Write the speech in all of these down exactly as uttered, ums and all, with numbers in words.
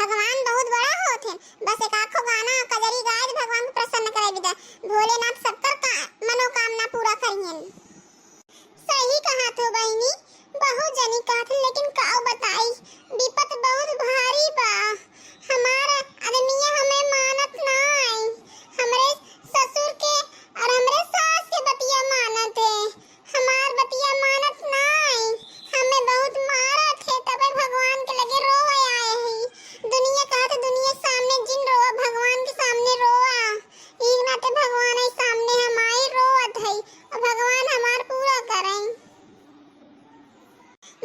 भगवान बहुत बड़ा होत हैं, बस एक आखो गाना कजरी गाए दे, भगवान को प्रसन्न करे बिदा। भोलेनाथ सबकर का मनोकामना पूरा करिहन। सही कहत हो बहिनी, बहुत जनी कहत हैं, लेकिन का बताई, विपत बहुत भारी बा। हमार आदमिया हमें मानत ना आई, हमरे ससुर के और हमरे सास के बतिया मानत है। हमार बतिया मानत नाई, हमें बहुत मारत है, तबे भगवान के लगे रोवे आए ही। दुनिया कहत, दुनिया सामने जिन रोवा, भगवान के सामने रोवा। ई नाते भगवान आई सामने हम आई रोवत है, और भगवान हमार पूरा करें।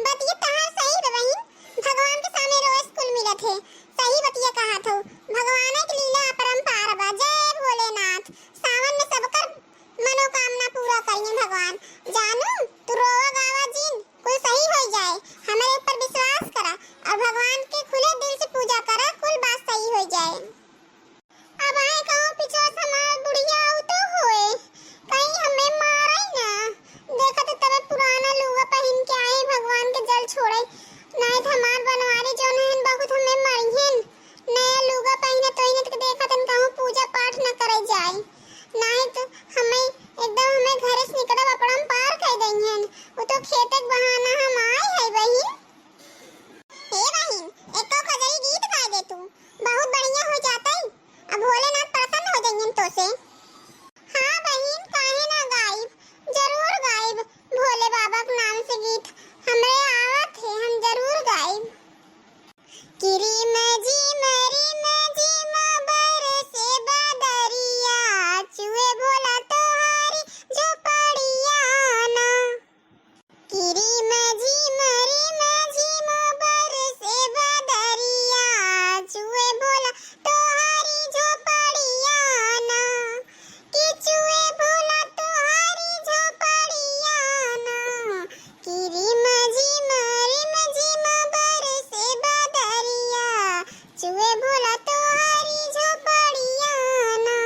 बतिया तहार सही बा बहिन, भगवान के सामने रोवे से कुल मिलत है। सही बतिया कहत हो, भगवान के लीला अपरंपार बा। जय भोलेनाथ। सावन में सबकर मनोकामना पूरा करिहन भगवान। जानू, तू रोवा गावा जिन, कुल सही हो जाए। हमरे ऊपर विश्वास करा और भगवान के खुले दिल से पूजा करा, कुल बात सही हो जाए। अब आए कहूँ पिछवा से हमार बुढ़िया आऊ तो होए, कहीं हमें मारे ना। देखत तबे पुराना लुगा पहिन के आए भगवान के जल छोड़े, नाहीं तो हमार बनवारी जौन हन बहुत हमें मरिहन। नया लुगा पहिने तो इन्हें के देखत हन कहूँ पूजा पाठ न करे जाए, नाहीं तो हमें एकदम हमें घरे से निकलब अपरंपार कह दइहन। वो तो खेते के बहाना हम आए है बहिन। ए बहिन, एको कजरी गीत गाए दे तू, बहुत बढ़िया हो जातई। अब भोलेनाथ प्रसन्न हो जइहन तोसे। हाँ बहिन, काहे ना गाइब, जरूर गाइब भोले बाबा के नाम से गीत। हमरे आवत है, हम जरूर गाइब। कि रिम झिम रिम झिम बरसे बदरिया, चुए भोला तोहारी झोपड़िया ना। कि रिम झिम रिम झिम बरसे बदरिया, चुए भोला तोहारी झोपड़िया ना। कि चुए भोला तोहारी झोपड़िया ना। कि रिम झिम रिम झिम बरसे बदरिया, चुए भोला तोहारी झोपड़िया ना।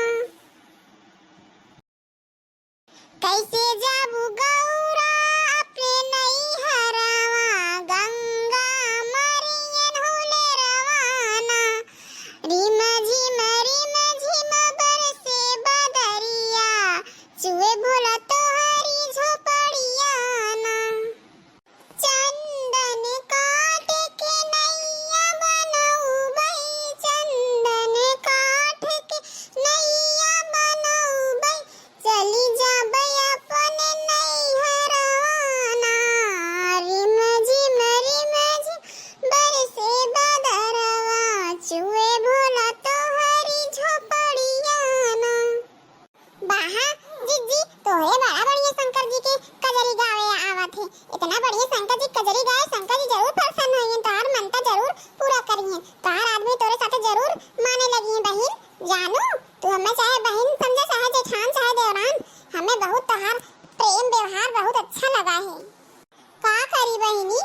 कैसे जाबू गौरा अपने नैहरवा, गंगा मरियन हुले रवाना। रिम झिम रिम झिम बरसे बदरिया, चुए भोला तोहरी झोपड़िया ना। चंदन काठ के नैया बनउबै, चंदन काठ के नैया बनउबै, चली जाबै अपन नैहरवा ना। रिम झिम रिम झिम बरसे बदरवा, चुए भोला तोहरी झोपड़िया ना। वाह जिज्जी, तोहे बड़ा बढ़िया शंकर जी के कजरी गावे आवत है। इतना बढ़िया शंकर जी कजरी गाए, शंकर जी जरूर प्रसन्न होइहन, तोहार मनता जरूर पूरा करिहन, तोहार आदमी तोरे साथे जरूर माने लगिहन बहिन। जानू, तू हमें चाहे बहिन समझा, चाहे जेठान, चाहे देवरान, हमें बहुत तोहार प्रेम व्यवहार बहुत अच्छा लगा है। का करी बहिनी,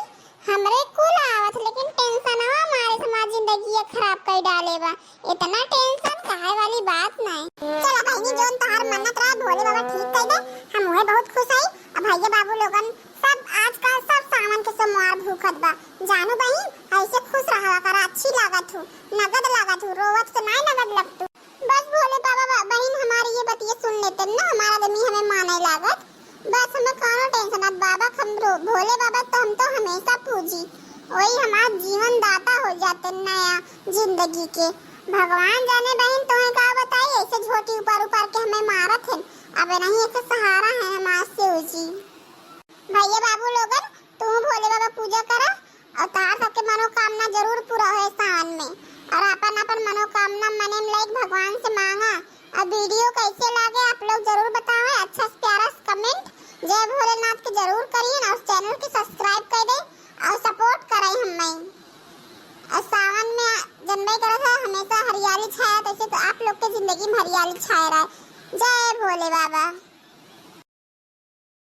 हमरे कुल आवत, लेकिन टेंशनवा मारे से हमार जिंदगी खराब कर डाले बा। इतना टेंशन कहे वाली बात नहीं। चला बहिनी, जौन तोहार मन्नत रहा भोले बाबा ठीक कर दे, हम उहे बहुत खुश हई। अब भैया बाबू लोगन सब आजकल सब सावन के सोमवार भूखत बा। जानू बहिन, ऐसे खुश रहा करा, अच्छी लागत हूँ, नगद लागत हूँ, रोवत तो नाय नगद लगतू। बस भोले बाबा बा-, बहिन हमारी ये बतिये सुन लेते ना, हमारा आदमी हमें माने लागत। बस हमें कौनो टेंशन, अब बाबा हम रो-, भोले बाबा तो हम तो हमेशा पूजी, वही हमारा जीवन दाता हो जाते नया जिंदगी के। भगवान जाने बहिन तोहे का बताई, ऐसे झोटी ऊपर ऊपर के हमें मारत हैं, अब नहीं एक सहारा है हमारा शिव जी। भैया बाबू लोगन, तू भोले बाबा पूजा करा और तोहार सबके मनोकामना जरूर पूरा होए सावन में। और अपन अपन मनोकामना मने में लाइक भगवान से मांगा। और वीडियो कैसे लागे आप लोग जरूर बतावे, अच्छा से प्यारा से कमेंट। जय भोलेनाथ के जरूर करिए और चैनल के सब्सक्राइब कर दे और सपोर्ट कराई हमें। और सावन में जनबे करत है हमेशा हरियाली छाया, तैसे तो आप लोग के जिंदगी में हरियाली छाए रहे। जय भोले बाबा।